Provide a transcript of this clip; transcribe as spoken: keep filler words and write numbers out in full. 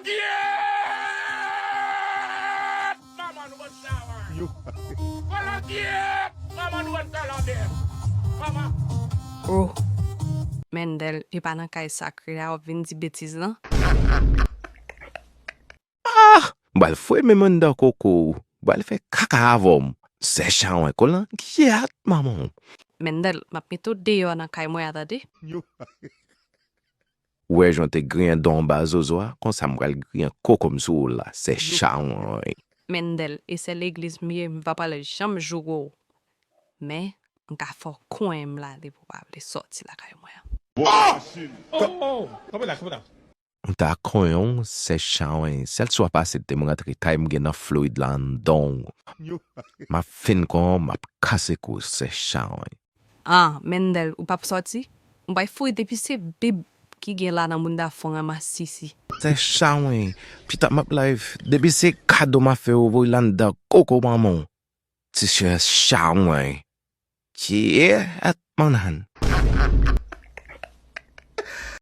Kyèt! Manman nou bann chawan. Yo. Kolon kyèt! Manman nou bann kalanbè. Manman. Oh. Mendel, e pa nan kay sakre a w ap vin di betiz lan? Ah! M pral foure men m anndan koko w. M pral fè kaka avè w. Sè chawen, kolon kyèt, manman w. Mendel, m ap mete w deyò nan kay mwen a, tande? Ou wè jan w te griyen don anba zozo a, konsa m pral griyen koko m sou ou la, sè chawen. Mendel, e sè legliz m ye, m pa pral janm joure w. Men, m ka fè w konyen m la depi w pa vle sòti lakay mwen an. Bwa machin. Oh, oh, oh. Kanpe la, kanpe la. M ta konyen w, sè chawen. Sèl swa pase te m rantre kay m gen nan Florid la anndan w. M ap fin konyen w, m ap kase kou w, sè chawen. Ah, Mendel, ou p ap sòti? M bay fouri depi se bib ki gen la nan bounda fon an masisi. Sè chawen, pita m ap live, depi se kado m ap fè w voye l anndan koko manman w. Ti sè chawen. Kyèt, manman.